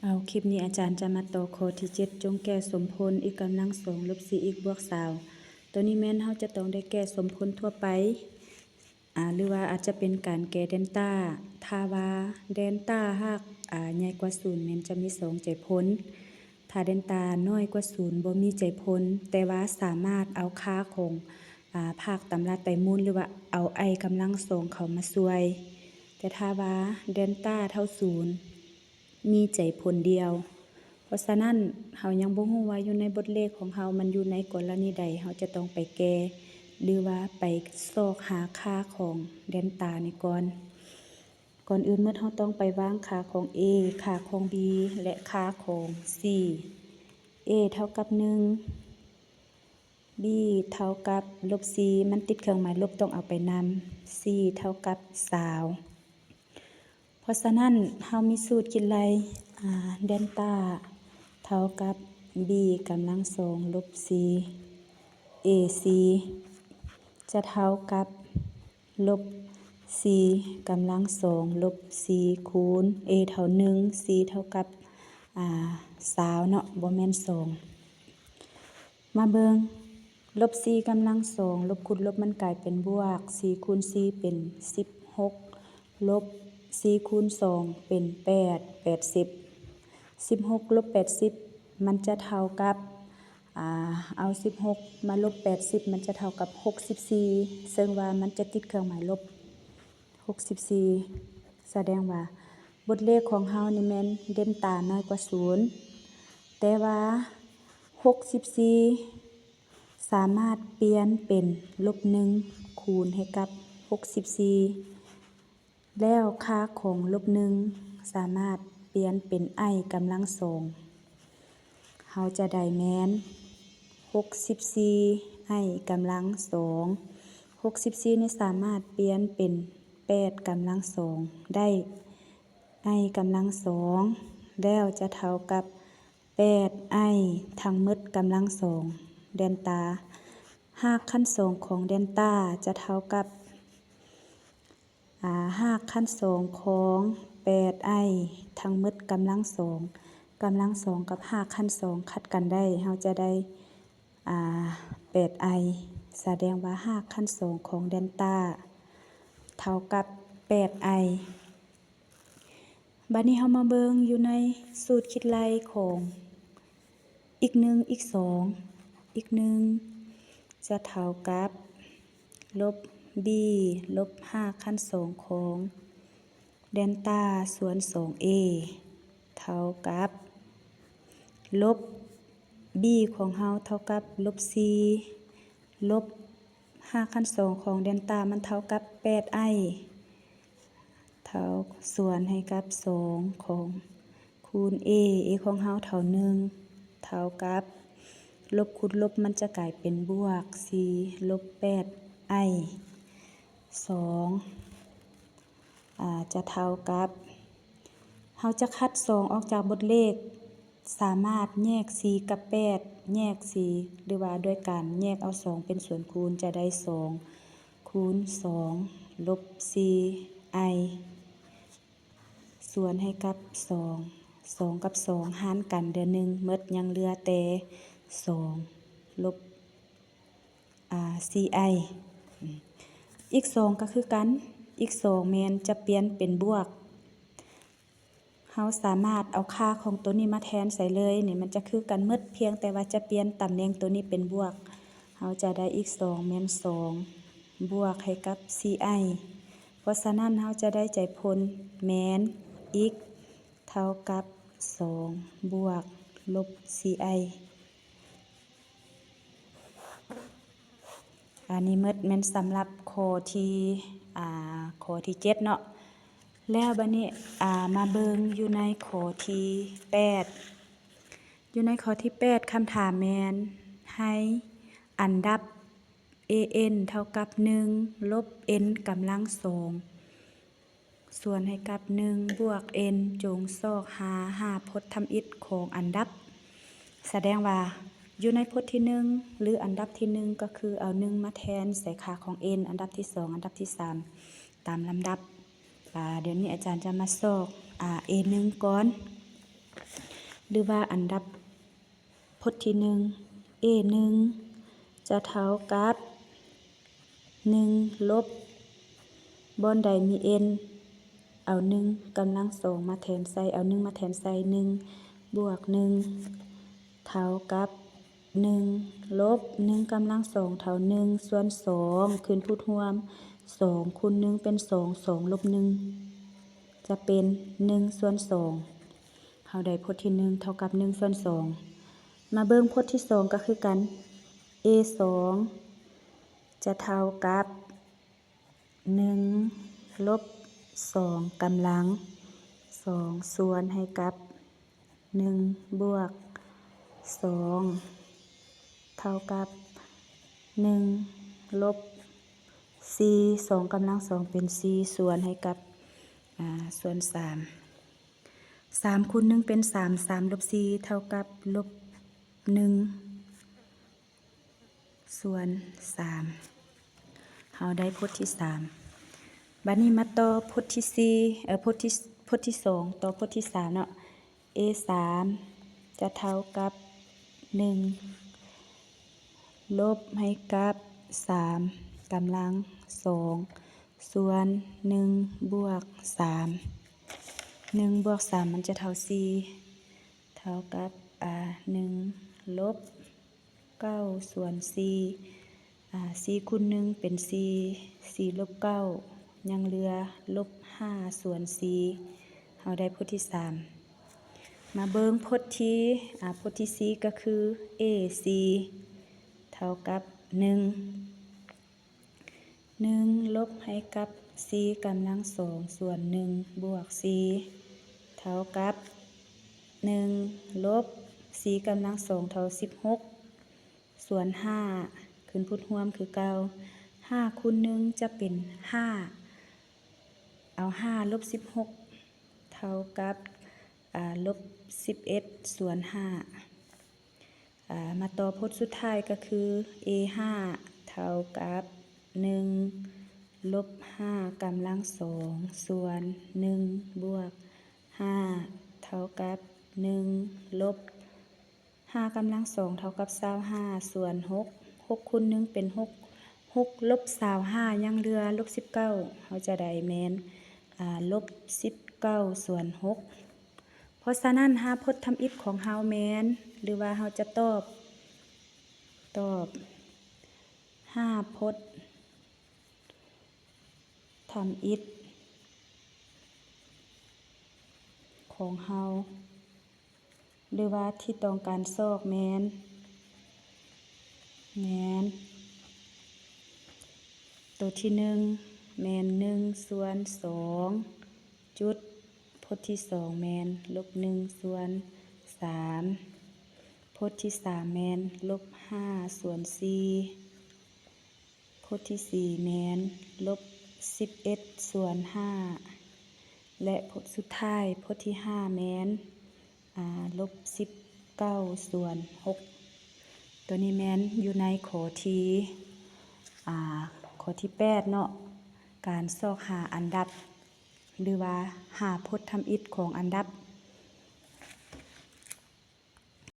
ເອົາ ຄລິບນີ້ອາຈານຈະມາຕໍ່ຂໍ້ທີເຈັດ ຈົ່ງແກ້ສົມຜົນ x ກຳລັງສອງ ລົບສີ່ x ບວກຊາວ. ໂຕນີ້ແມ່ນເຮົາຈະຕ້ອງໄດ້ແກ້ສົມຜົນທົ່ວໄປ ອາ ຫຼືວ່າອາດຈະເປັນການແກ້ແດນຕາ. ຖ້າວ່າແດນຕາຫາກ ອາ ໃຫຍ່ກວ່າສູນ ແມ່ນຈະມີສອງໃຈຜົນ. ຖ້າແດນຕານ້ອຍກວ່າສູນ ບໍ່ມີໃຈຜົນ, ແຕ່ວ່າສາມາດເອົາຄ່າຂອງ ອາ ພາກຕຳລາໄຕມູນ ຫຼືວ່າເອົາ i ກຳລັງສອງເຂົ້າມາຊ່ວຍ. ແຕ່ຖ້າວ່າແດນຕາເທົ່າສູນ ມີໃຈຜົນດຽວ. ເພາະສະນັ້ນ ເຮົາຍັງບໍ່ຮູ້ວ່າຢູ່ໃນບົດເລກຂອງເຮົາມັນຢູ່ໃນກໍລະນີໃດ, ເຮົາຈະຕ້ອງໄປແກ້ ຫຼືວ່າໄປຊອກຫາຄ່າຂອງແດນຕານີ້ກ່ອນ. ກ່ອນອື່ນໝົດ ເຮົາຕ້ອງໄປວາງຄ່າຂອງ a, ຄ່າຂອງ b ແລະ ຄ່າຂອງ c. a ເທົ່າກັບໜຶ່ງ, b ເທົ່າກັບລົບສີ່ ມັນຕິດເຄື່ອງໝາຍລົບ ຕ້ອງເອົາໄປນຳ, c ເທົ່າກັບຊາວ. ເພາະສະນັ້ນ ເຮົາມີສູດຄິດໄລ່ ອາ ແດນຕາເທົ່າກັບ b ກຳລັງສອງ ລົບສີ່ ac ຈະເທົ່າກັບ ລົບສີ່ກຳລັງສອງ ລົບສີ່ ຄູນ a ເທົ່າໜຶ່ງ, c ເທົ່າກັບ ອາ ຊາວເນາະ ບໍ່ແມ່ນສອງ. ມາເບິ່ງ ລົບສີ່ກຳລັງສອງ ລົບຄູນລົບມັນກາຍເປັນບວກ, ສີ່ຄູນສີ່ເປັນສິບຫົກ, ລົບສີ່ຄູນສອງເປັນແປດ, ແປດສິບ. ສິບຫົກລົບແປດສິບ ມັນຈະເທົ່າກັບ ອາ ເອົາສິບຫົກມາລົບແປດສິບ ມັນຈະເທົ່າກັບຫົກສິບສີ່ ເຊິ່ງວ່າມັນຈະຕິດເຄື່ອງໝາຍລົບ ຫົກສິບສີ່ ສະແດງວ່າບົດເລກຂອງເຮົານີ້ແມ່ນເດນຕານ້ອຍກວ່າສູນ ແຕ່ວ່າຫົກສິບສີ່ສາມາດປ່ຽນເປັນລົບໜຶ່ງ ຄູນໃຫ້ກັບຫົກສິບສີ່ ແລ້ວຄ່າຂອງລົບໜຶ່ງສາມາດປ່ຽນເປັນ i ກຳລັງສອງ ເຮົາຈະໄດ້ແມ່ນຫົກສິບສີ່ i ກຳລັງສອງ. ຫົກສິບສີ່ນີ້ສາມາດປ່ຽນເປັນແປດກຳລັງສອງໄດ້ i ກຳລັງສອງ ແລ້ວຈະເທົ່າກັບແປດ i ທັງໝົດກຳລັງສອງ ແດນຕາ ຮາກຂັ້ນສອງຂອງແດນຕາຈະເທົ່າກັບ ອາ ຮາກຂັ້ນສອງຂອງແປດ i ທັງໝົດກຳລັງສອງ. ກຳລັງສອງກັບຮາກຂັ້ນສອງຂັດກັນໄດ້ ເຮົາຈະໄດ້ ອາ ແປດ i ສະແດງວ່າຮາກຂັ້ນສອງຂອງແດນຕາເທົ່າກັບແປດ i. ບາດນີ້ເຮົາມາເບິ່ງຢູ່ໃນສູດຄິດໄລ່ຂອງ x ໜຶ່ງ x ສອງ x ໜຶ່ງຈະເທົ່າກັບລົບ b ລົບຮາກຂັ້ນສອງຂອງແດນຕາສ່ວນສອງ a ເທົ່າກັບລົບ b ຂອງເຮົາເທົ່າກັບລົບສີ່ ລົບຮາກຂັ້ນສອງຂອງແດນຕາມັນເທົ່າກັບແປດ i ເທົ່າ ສ່ວນໃຫ້ກັບສອງຂອງ ຄູນ a, a ຂອງເຮົາເທົ່າໜຶ່ງ ເທົ່າກັບ ລົບຄູນລົບມັນຈະກາຍເປັນບວກ ສີ່ລົບແປດ i ສອງ ອາ ຈະເທົ່າກັບ ເຮົາຈະຄັດສອງອອກຈາກບົດເລກ ສາມາດແຍກສີ່ກັບແປດ ແຍກສີ່ ຫຼືວ່າດ້ວຍການແຍກເອົາສອງເປັນສ່ວນຄູນ ຈະໄດ້ສອງຄູນສອງລົບສີ່ i ສ່ວນໃຫ້ກັບສອງ ສອງກັບສອງຫານກັນເຫຼືອໜຶ່ງ ໝົດຍັງເຫຼືອແຕ່ສອງລົບ ອາ ສີ່ i. x ສອງກໍຄືກັນ x ສອງແມ່ນຈະປ່ຽນເປັນບວກ ເຮົາສາມາດເອົາຄ່າຂອງໂຕນີ້ມາແທນໃສ່ເລີຍ ນີ້ມັນຈະຄືກັນໝົດ ພຽງແຕ່ວ່າຈະປ່ຽນຕຳແໜ່ງໂຕນີ້ເປັນບວກ ເຮົາຈະໄດ້ x ສອງແມ່ນສອງບວກໃຫ້ກັບສີ່ i. ເພາະສະນັ້ນເຮົາຈະໄດ້ໃຈຜົນແມ່ນ x ເທົ່າກັບສອງບວກລົບສີ່ i. ອັນນີ້ໝົດແມ່ນສຳລັບຂໍ້ທີ ອາ ຂໍ້ທີເຈັດເນາະ. ແລ້ວບາດນີ້ ອາ ມາເບິ່ງຢູ່ໃນຂໍ້ທີແປດ. ຢູ່ໃນຂໍ້ທີແປດ ຄຳຖາມແມ່ນໃຫ້ອັນດັບ a n ເທົ່າກັບໜຶ່ງລົບ n ກຳລັງສອງ ສ່ວນໃຫ້ກັບໜຶ່ງບວກ n ຈົ່ງຊອກຫາຫ້າພົດທຳອິດຂອງອັນດັບ. ສະແດງວ່າຢູ່ໃນພົດທີໜຶ່ງ ຫຼື ອັນດັບທີໜຶ່ງ ກໍຄືເອົາໜຶ່ງມາແທນໃສ່ຄ່າຂອງ n, ອັນດັບທີສອງ ອັນດັບທີສາມ ຕາມລຳດັບ. ອາ ດຽວນີ້ອາຈານຈະມາຊອກ ອາ a ໜຶ່ງກ່ອນ. ຫຼືວ່າອັນດັບ ພົດທີໜຶ່ງ ເອໜຶ່ງ ຈະເທົ່າກັບ ໜຶ່ງລົບ ບ່ອນໃດມີເອັນ ເອົາໜຶ່ງກຳລັງສອງມາແທນໃສ່ ເອົາໜຶ່ງມາແທນໃສ່ ໜຶ່ງບວກໜຶ່ງ ເທົ່າກັບ ໜຶ່ງລົບ ໜຶ່ງກຳລັງສອງເທົ່າ ໜຶ່ງສ່ວນສອງ ຂຶ້ນພູດຮ່ວມ ສອງຄູນໜຶ່ງເປັນສອງ ສອງລົບໜຶ່ງ ຈະເປັນ ໜຶ່ງສ່ວນສອງ ເຮົາໄດ້ພົດທີໜຶ່ງເທົ່າກັບ ໜຶ່ງສ່ວນສອງ ມາເບິ່ງພົດທີສອງກໍຄືກັນ ເອສອງ ຈະເທົ່າກັບ ໜຶ່ງລົບສອງກຳລັງສອງ ສ່ວນໃຫ້ກັບ ໜຶ່ງບວກສອງ ເທົ່າກັບ ໜຶ່ງລົບສີ່ ສອງກຳລັງສອງເປັນສີ່ ສ່ວນໃຫ້ກັບ ອາ ສ່ວນສາມ ສາມຄູນໜຶ່ງເປັນສາມ ສາມລົບສີ່ເທົ່າກັບ ລົບໜຶ່ງ ສ່ວນສາມ ເຮົາໄດ້ພົດທີສາມ ບາດນີ້ມາຕໍ່ພົດທີສີ່ ເອີ ພົດທີ ພົດທີສອງ ຕໍ່ພົດທີສາມເນາະ ເອສາມ ຈະເທົ່າກັບ ໜຶ່ງລົບໃຫ້ກັບ ສາມກຳລັງສອງ ສ່ວນ ໜຶ່ງບວກສາມ ໜຶ່ງບວກສາມມັນຈະເທົ່າ ສີ່ ເທົ່າກັບ ອາ ໜຶ່ງລົບເກົ້າ ສ່ວນສີ່ ອາ ສີ່ຄູນໜຶ່ງເປັນສີ່ ສີ່ລົບເກົ້າ ຍັງເຫຼືອ ລົບຫ້າ ສ່ວນສີ່ ເຮົາໄດ້ພົດທີສາມ ມາເບິ່ງພົດທີ ອາ ພົດທີສີ່ກໍຄື ເອສີ່ ເທົ່າກັບ ໜຶ່ງ ໜຶ່ງລົບໃຫ້ກັບສີ່ກຳລັງສອງ ສ່ວນໜຶ່ງບວກສີ່ ເທົ່າກັບ ໜຶ່ງລົບສີ່ກຳລັງສອງເທົ່າສິບຫົກ ສ່ວນຫ້າ ຂຶ້ນພູດຮ່ວມຄືເກົ່າ ຫ້າຄູນໜຶ່ງຈະເປັນຫ້າ ເອົາຫ້າລົບສິບຫົກ ເທົ່າກັບ ອາ ລົບສິບເອັດ ສ່ວນຫ້າ ອາ ມາຕໍ່ພົດສຸດທ້າຍກໍຄື ເອຫ້າ ເທົ່າກັບ ໜຶ່ງລົບຫ້າກຳລັງສອງ ສ່ວນໜຶ່ງບວກຫ້າ ເທົ່າກັບ ໜຶ່ງລົບຫ້າກຳລັງສອງເທົ່າກັບ ຊາວຫ້າ ສ່ວນຫົກ ຫົກຄູນໜຶ່ງເປັນຫົກ ຫົກລົບຊາວຫ້າຍັງເຫຼືອ ລົບສິບເກົ້າ ເຮົາຈະໄດ້ແມ່ນ ອາ ລົບສິບເກົ້າ ສ່ວນຫົກ ເພາະສະນັ້ນ ຫ້າພົດທຳອິດຂອງເຮົາແມ່ນ ຫຼືວ່າເຮົາຈະຕອບ ຕອບ ຫ້າພົດທຳອິດຂອງເຮົາ ຫຼືວ່າທີ່ຕ້ອງການຊອກແມ່ນ ແມ່ນ ໂຕທີໜຶ່ງແມ່ນ ໜຶ່ງສ່ວນສອງ ຈຸດ ພົດທີສອງແມ່ນ ລົບໜຶ່ງສ່ວນສາມ ພົດທີສາມແມ່ນ ລົບຫ້າສ່ວນສີ່ ພົດທີສີ່ແມ່ນ ລົບສິບເອັດສ່ວນຫ້າ ແລະ ພົດສຸດທ້າຍ ພົດທີຫ້າແມ່ນ ອາ ລົບສິບເກົ້າສ່ວນຫົກ ຕົວນີ້ແມ່ນຢູ່ໃນຂໍ້ທີ ອາ ຂໍ້ທີແປດເນາະ ການຊອກຫາອັນດັບ ຫຼືວ່າຫາພົດທຳອິດຂອງອັນດັບ